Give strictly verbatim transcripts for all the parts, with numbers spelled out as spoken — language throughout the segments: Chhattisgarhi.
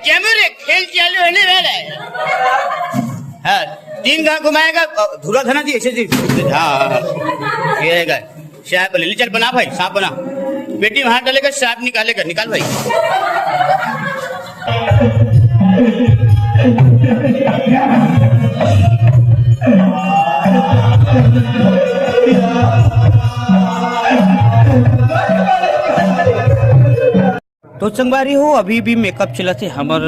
कैमरे खेल चालू होने वाला है। हाँ, तीन घाव घुमाएगा, अ, धुरा धना जी, ऐसे जी। हाँ, हाँ, हाँ। ये रहेगा। साफ ले, ले चल बना भाई, साफ बना। पेटी में हाथ डालेगा, साफ निकालेगा, निकाल भाई। तो संगवारी हो, अभी भी मेकअप चलत हे। हमर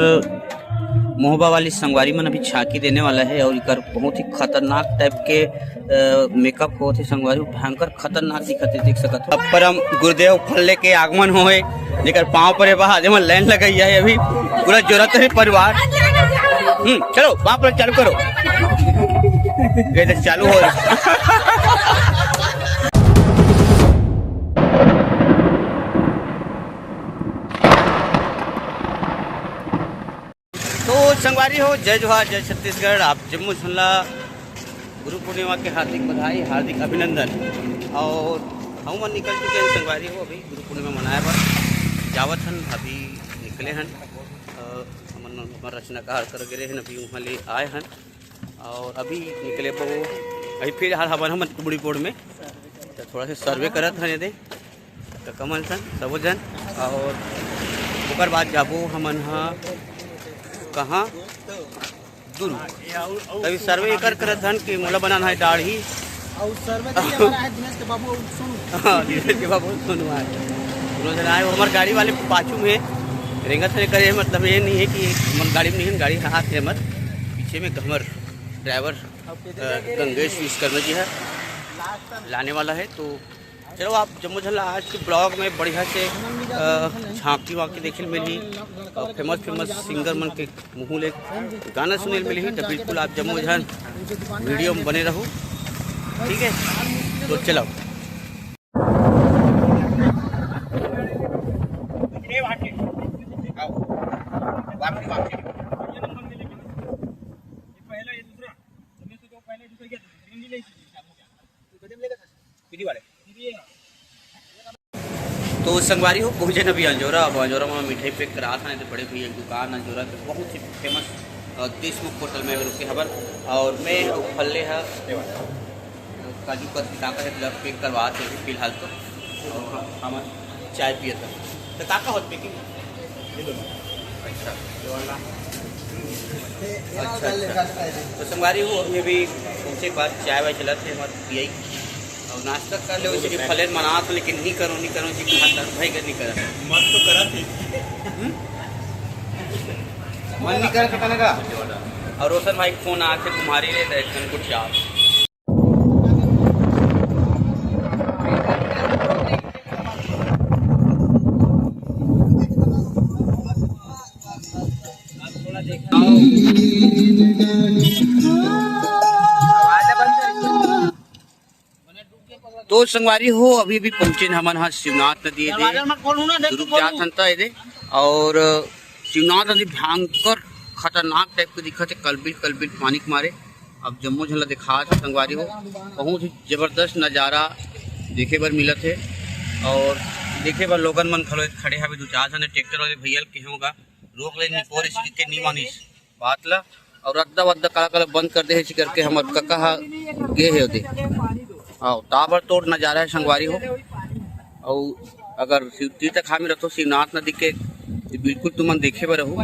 मोहबा वाली संगवारी मन अभी झांकी देने वाला हे और इकर बहुत ही खतरनाक टाइप के, अ, मेकअप होत हे संगवारी हो, भयंकर खतरनाक दिखत हे, देख सकत हो। अब परम गुरुदेव फल्ले के आगमन होए, जेकर पांव परे बा, जेमन लाइन लगाई हे अभी, पूरा जोरत हे परिवार। हम्म, चलो, वहां पर चालू करो। ये तो चालू हो रहा। तो संगवारी हो, जय जोहार, जय छत्तीसगढ़। आप जम्मो झन ला गुरु पूर्णिमा के हार्दिक बधाई, हार्दिक अभिनंदन। और हम मन निकल चुके हैं संगवारी हो, अभी गुरु पूर्णिमा मनाए बर जावत हन, अभी निकले हन। अ, हमन, हमर रचनाकार कर गे रहे हन, अभी वहाँ ले आए हन और अभी निकले बहु, अभी फिलहाल हमन, हमन कुमड़ी बोर्ड में तो थोड़ा सा सर्वे करत हन एदे। त कमन सन सबो झन, और ओकर बाद जाबो हमन ह कहाँ? दुरू। तभी सर्वे एकर करत हन कि मोला बनाना है दाढ़ी। और सर्वे देखिए हमारा है दिनेश के बाबू और सोनू। हाँ, दिनेश के बाबू सोनू आए। दोनों झन आए, वो हमार गाड़ी वाले पाछू में रेंगत हन करे, मतलब ये नहीं है कि हमर गाड़ी में नहीं है, गाड़ी हाथ है हमर पीछे में, हमर ड्राइवर, अ, गंगेश विश्वकर्मा जी है, लाने वाला है। तो चलो, आप जम्मो झन ला आज के ब्लॉग में बढ़िया से, अ, झांकी वाकी देखे ल मिलही, अ, फेमस फेमस सिंगर मन के मुंह ले गाना सुने ल मिलही, तो बिल्कुल आप जम्मो झन वीडियो में बने रहू, ठीक है? तो चलो। तो संगवारी हो, पहुँचे न अभी अंजोरा। अब अंजोरा में मिठाई पैक करा था, नहीं तो बड़े भैया की दुकान अंजोरा के बहुत ही फेमस, अ, देशमुख होटल में रुके हवन। और मैं अउ फल्ले ह काजू कतली का का है, पैक करवा थे फिलहाल तो। और हम चाय पिए थे। तो का का होत पैकिंग? अच्छा। अच्छा, अच्छा। तो संगवारी हो, अभी भी पहुँचे के बाद चाय वाय चलत हे, हमारे पियाई। और नाश्ता कर ले, वैसे कि फलेन मना तो, लेकिन नहीं करो, नहीं करो जी, कहा था भाई का नहीं करा। मन तो करा थी। हम्म? मन नहीं करा था कहने का। और रोशन भाई फोन आके तुम्हारी ले दे, कुछ यार। तो संगवारी हो, अभी भी पहुंचे हमन हा शिवनाथ नदी दे। रुक जात हन त एदे। और शिवनाथ नदी भयंकर खतरनाक टाइप के दिखत हे, कलबिल कलबिल पानी के मारे। अब जम्मो झन ला दिखात हे संगवारी हो, बहुत ही जबरदस्त नजारा देखे बर मिलत हे। और देखे बर लोगन मन घलो खड़े हवे, दू चार झन ट्रैक्टर वाले भैया ल कहे होगा, रोक ले, निपोर इसके नहीं मानिस बात ला। और रद्दा वद्दा काला काला बंद कर दे हे, इसी करके हमर कका हा गे हे ओदे। आओ, ताबड़तोड़ नजारा हे संगवारी हो। और अगर शिव तीर्थ खामी रहो शिवनाथ नदी के, तो बिल्कुल तुमन देखे बर रहू।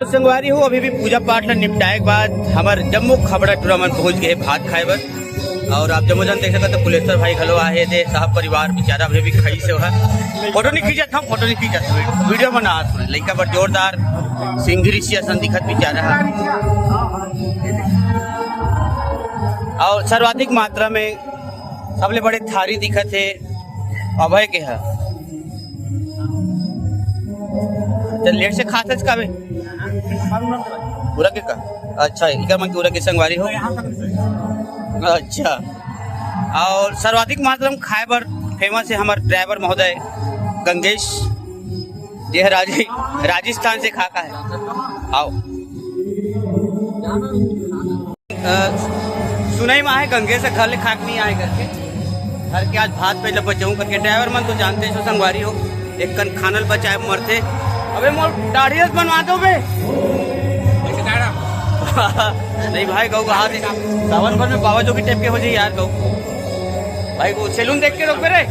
संगवारी हो, अभी भी पूजा पाठ ला निपटाए के बाद हमर जम्मो खबड़ा टूरा मन पहुंच गए भात खाए बर। और आप जम्मो जन देख सकत हो, कुलेश्वर भाई घलो आहे दे, साहब परिवार बेचारा अभी भी खाई से वह फोटो नहीं खींचत, हम फोटो नहीं खींचत, वीडियो बनात हन। लइका बर जोरदार सिंघी ऋषि असन दिखत बेचारा ह। और सर्वाधिक मात्रा में सबले बड़े थारी दिखत हे अभय के ह। चल, लेट से खात हस का बे? पूरा के का? अच्छा, इकर मन पूरा के संगवारी हो। अच्छा, और सर्वाधिक मात्रा में खाए बर फेमस है हमार ड्राइवर महोदय गंगेश, जे ह राजे-, राजस्थान से खा का है। आओ। अ, सुनई म आहे गंगेश ह घर ले खाक नहीं आए करके, घर के आज भात पहले बचाऊं करके। ड्राइवर मन तो जानते हो संगवारी हो, एक कन खानल बचाए मरथे। अबे मोर दाढ़ी रस बनवा दो बे। नहीं भाई, गऊ कहा दे, सावन भर में बाबा जोगी टाइप के हो जाए यार गऊ। भाई को सैलून देख के रोक रे,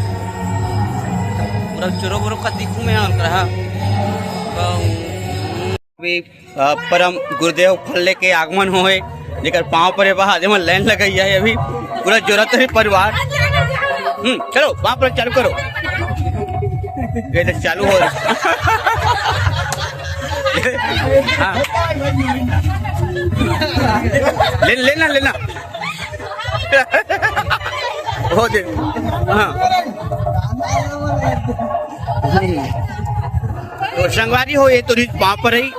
पूरा चोरो बोरो का दिखू मैं अंकर हा। अभी, अ, परम गुरुदेव फल्ले के आगमन होए, जेकर पाँव परे बा, आदमी मन लाइन लगाई है अभी, पूरा जोरत है परिवार। हम्म, चलो, वहाँ पर चालू करो। ये तो चालू हो रहा। हाँ। ले, लेना, लेना। हो दे। हाँ। तो संगवारी हो, ये तो रीत पाँव पर ही।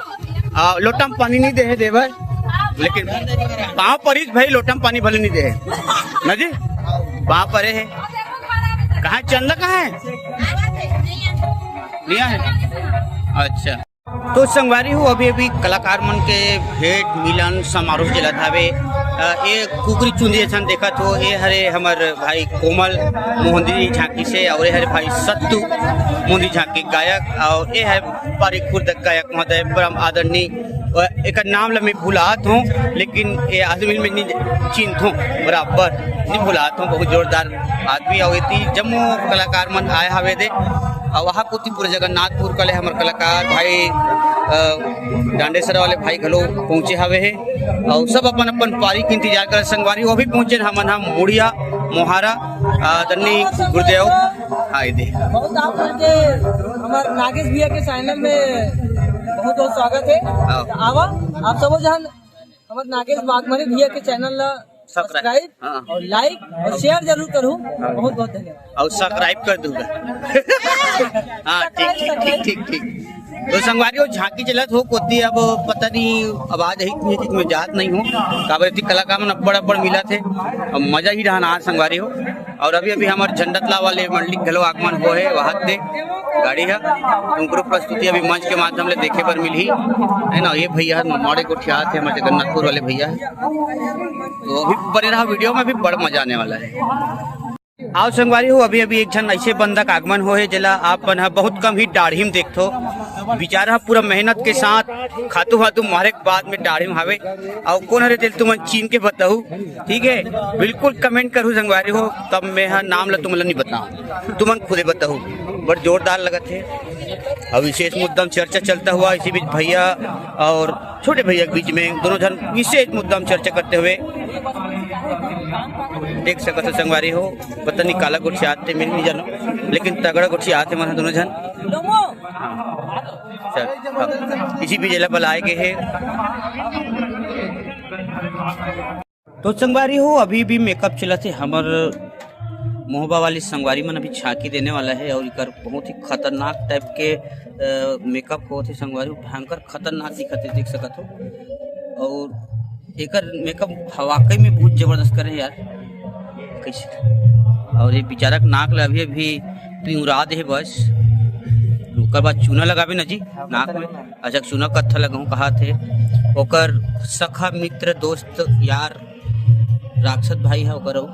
आ, लोटा में पानी नहीं दे हे देवर, लेकिन पाँव परीस भाई, लोटा में पानी भले नहीं दे हे। ना जी, पाँव परे हे। कहाँ चंदा कहाँ है? लिया है। अच्छा, तो संगवारी हो, अभी अभी कलाकार मन के भेंट मिलन समारोह चलत हवे। अ, ए कुकरी चुंदी असन देखत हो, ए हरे हमर भाई कोमल मोहंदी झांकी से, और ए हरे भाई सत्तू मोहंदी झांकी गायक, और ए है पारी खुर्द गायक महोदय परम आदरणीय, अ, एकर नाम ल मैं भुलात हूँ, लेकिन ये आदमी ल मैं नहीं चिन्हत हूँ बराबर, नहीं भुलात हूँ। बहुत जोरदार आदमी, और इतनी जम्मो कलाकार मन आए हवे दे, और वहाँ कोती पूरा जगन्नाथपुर कले हमर कलाकार भाई, अ, डांडेसरा वाले भाई घलो पहुँचे हवे हे, और सब अपन अपन पारी के इंतजार कर संगवारी, वो भी पहुँचे हमन हम मुड़िया मोहारा, अ, दन्नी गुरुदेव। हाँ, ये दे। बहुत आप लोग के हमारे नागेश भैया के चैनल में बहुत बहुत स्वागत है। हाँ। आवा, आप सबो जन हमारे नागेश वाघमारे भैया के चैनल ला सब्सक्राइब, सब्सक्राइब हाँ। और लाइक और शेयर जरूर करूँ। हाँ। बहुत बहुत धन्यवाद। और सब्सक्राइब कर दूंगा। हाँ, ठीक, ठीक, ठीक, ठीक, ठीक। तो संगवारी हो, झांकी चलत हो कोती, अब पता नहीं आवाज है कि मैं जात नहीं हूँ, काबर इतनी कलाकार मन अब्बड़ अब्बड़ मिला थे, अब मजा ही रहना आज संगवारी हो। और अभी अभी हमारे झंडतला वाले मंडली घलो आगमन हो है, वहां दे गाड़ी है, तो उनकरो प्रस्तुति अभी मंच के माध्यम ले देखे बर मिलही, है ना। ये भैया है, ममाड़े गोठियात है, हमारे जगन्नाथपुर वाले भैया है, तो अभी बने रहा वीडियो में, अभी बड़ मजा आने वाला है। आओ संगवारी हो, अभी अभी एक झन ऐसे बंदा के आगमन हो है, जेला आप मन ह बहुत कम ही दाढ़ी में देखथो। बेचारा ह पूरा मेहनत के साथ खातू वातू मारे के बाद में दाढ़ी में हावे। अउ कोन हरे तेल तुमन चीन के बताऊ, ठीक है, बिल्कुल कमेंट करू संगवारी हो, तब मैं ह नाम ला तुमन ला नहीं बताऊं, तुमन खुदे बताऊ। बड़ जोरदार लगत है। अब विशेष मुद्दा में चर्चा चलता हुआ इसी बीच भैया और छोटे भैया के बीच में दोनों जन विशेष मुद्दा में चर्चा करते हुए देख सकत हो संगवारी हो, पता नहीं काला गोठियात हे, मैं नहीं जानो, लेकिन तगड़ा गोठियात हे मन दोनों जन। हाँ। चल, हाँ। इसी बीच एला बलाए गए हे। तो संगवारी हो, अभी भी मेकअप चलत हे हमर मोहबा वाली संगवारी मन अभी झांकी देने वाला है और इकर बहुत ही खतरनाक टाइप के, अ, मेकअप होत हे संगवारी हो, भयंकर खतरनाक दिखत हे, देख सकत हो। और एकर मेकअप वाकई में बहुत जबरदस्त करे हे यार, कैसे। और ये बेचारा के नाक ला अभी अभी पिंगुरा दे हे बस, ओकर बाद चूना लगाबे ना जी नाक में। अच्छा, चूना कत्था लगाऊं कहा थे, ओकर सखा मित्र दोस्त यार राक्षस भाई है ओकर, अउ,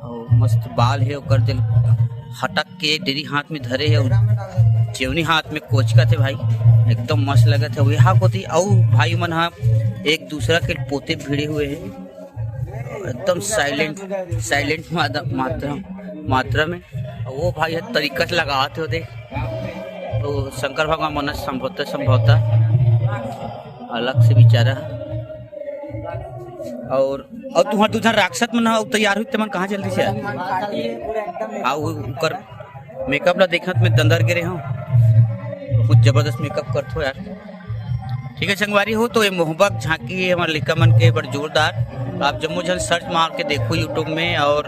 अउ मस्त बाल है ओकर, दिल हटक के डेरी हाथ में धरे है, अउ जेवनी हाथ में कोचकत है भाई, एकदम मस्त लगत है। यहाँ कोती अउ भाई मन हा एक दूसरा के पोते भिड़े हुए हैं, एकदम साइलेंट, साइलेंट मात्रा, मात्रा में। अउ वो भाई है तरीका से लगावत है, देख। तो शंकर भगवान मन संभवतः, संभवतः अलग से बिचारा। और, और तुहर दू झन राक्षस मन ह तैयार हुई, ते मन कहाँ चल दिस यार? आ, उ-, उकर मेकअप ला देखत में दंदर गे रहे हूँ। बहुत जबरदस्त मेकअप करत हो यार। ठीक है संगवारी हो, तो ये मोहबक झांकी है हमारे लइका मन के बड़ जोरदार। आप जम्मो झन सर्च मार के देखो YouTube में, और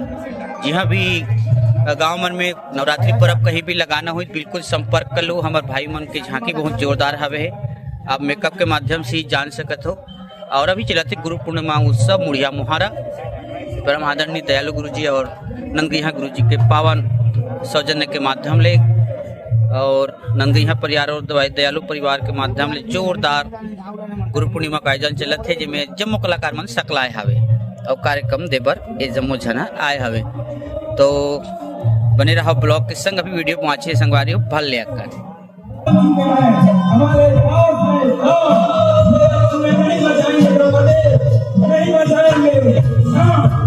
जिहाँ भी, अ, गांव मन में नवरात्रि पर्व कहीं भी लगाना हो, बिल्कुल संपर्क कर लो। हमारे भाई मन के झांकी बहुत जोरदार हवे है, आप मेकअप के माध्यम से ही जान सकत हो। और अभी चलत हे गुरु पूर्णिमा उत्सव मुड़िया मोहारा, परम आदरणीय दयालु गुरुजी और नंदगैहा गुरुजी के पावन सौजन्य के माध्यम ले, और नंदगैहा परिवार और दवाई दयालु परिवार के माध्यम ले जोरदार गुरु पूर्णिमा का आयोजन चलत हे, जेमे जम्मो कलाकार मन सकलाए हावे और कार्यक्रम देबर ये जम्मो झन आए हावे। तो बने रहो ब्लॉग के संग, अभी वीडियो पहुंचे संगवारी हो भल ले अक्का। हमारे पास है, तो नहीं बचाएंगे द्रौपदी, नहीं बचाएंगे। हाँ।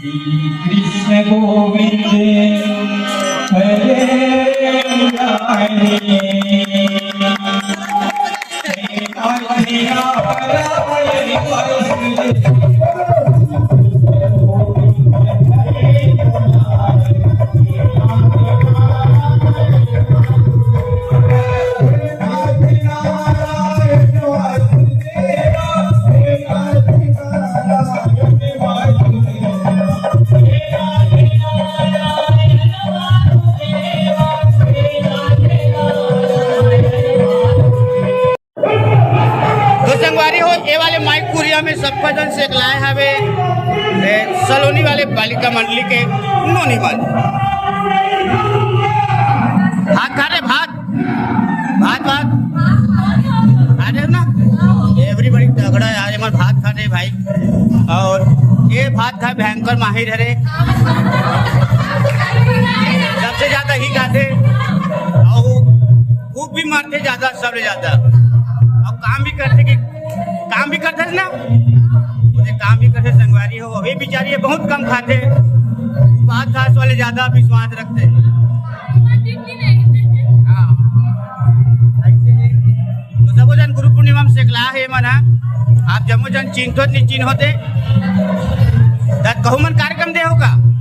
श्री कृष्ण गोविंद हरे मुरारी। भजन सेकलाए हवे, ए, सलोनी वाले बालिका मंडली के नोनी मन। भात खा रे, भात, भात, भात खा रे ना। Everybody तगड़ा यार, एमन भात खा रे भाई। और ये भात खा भयंकर माहिर हरे, सबसे ज्यादा ही खाथे। और खूब भी मारथे ज्यादा, सबले ज्यादा। और काम भी करथे कि काम भी करथे ना, ओदे काम भी करथे संगवारी हो। अभी बिचारी ये बहुत कम खाथे, उपवास खास वाले ज्यादा विश्वास रखथे। हाँ, ऐसे है। तो सबो जन गुरु पूर्णिमा में सेकला हे मन हा। आप जम्मो जन चिन्हत नहीं चिन्हते, त कहूँ मन कार्यक्रम दे हो का?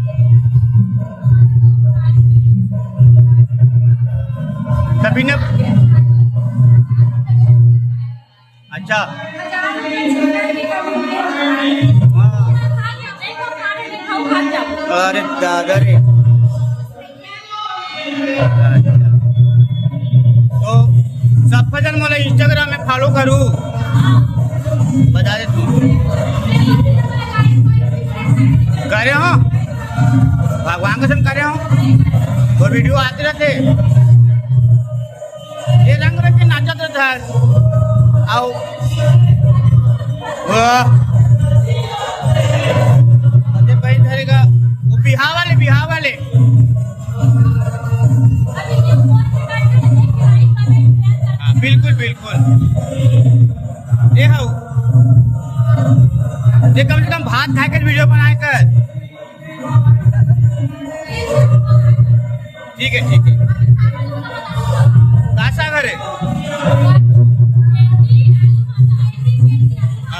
तभी न। अच्छा। हाँ। अरे दादा रे। तो सब जन मोला Instagram में follow करू, बता दे तू। करे हो, भगवान कसम करे हो, वो video आते रहते। ये रंग रंग के नाचत रहत हस। आओ। वाह। अरे भाई धरेगा। वो बिहाव वाले, बिहाव वाले। हाँ, बिल्कुल, बिल्कुल। ये हाउ। ये कम से कम भात खाए के video बनाए कर। ठीक है, ठीक है। का साग हरे?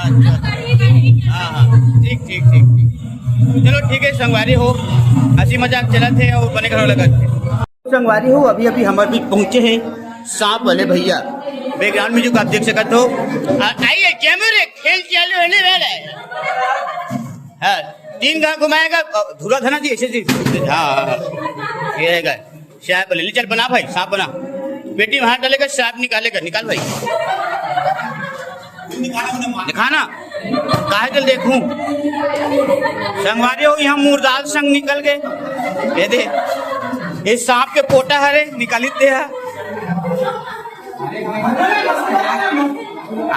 अच्छा, अच्छा। हाँ, हाँ, ठीक, ठीक, ठीक, ठीक। चलो, ठीक है, संगवारी हो, हंसी मजाक चलत हे और बने घरो लगत हे। संगवारी हो, अभी, अभी हमर बीच पहुंचे हैं सांप वाले भैया। Background music आप देख सकत हो। आ, आइए, जमू रे, खेल चालू होने वाला है। हाँ, तीन घा घुमाएगा, अ, धुरा धना जी, ऐसे जी। हाँ, हाँ, हाँ। ये रहेगा। सांप ले, ले चल, बना भाई, सांप बना। पेटी में हाथ डालेगा, सांप निकालेगा, निकाल भाई। दिखाना। काहे के देखूं? संगवारी हो, यहाँ मुर्दार संग निकल गए। ये दे, ये सांप के पोटा हरे, निकाली दे हा।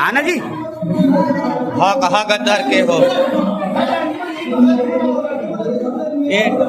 आना जी। हाँ, कहाँ गद्दार के हो? ये